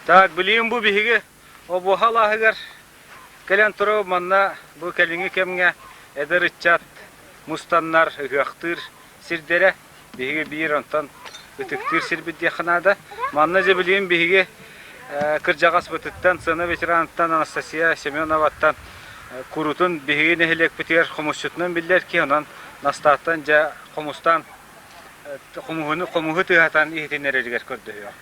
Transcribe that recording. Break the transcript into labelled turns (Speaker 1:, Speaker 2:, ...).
Speaker 1: Так, билигин бу биһиги Обуоха алааһыгар кэлэн турабыт манна бу кэлиҥҥи кэмҥэ эдэр ыччат мустаннар ыһыахтыыр сирдэрэ биһиги биир онтон ытыктыыр сирбит диэххэ наада. Манна дьэ билигин биһиги кырдьаҕаспытыттан, сцена ветераныттан Анастасия Семеноваттан курутун биһиги нэһилиэкпитигэр хомусчутунан биллэр киһи, онон Настааттан дьэ хомустаан хомуһуну хомуһу тыаһатан иһитиннэрэригэр көрдөһүөҕүм.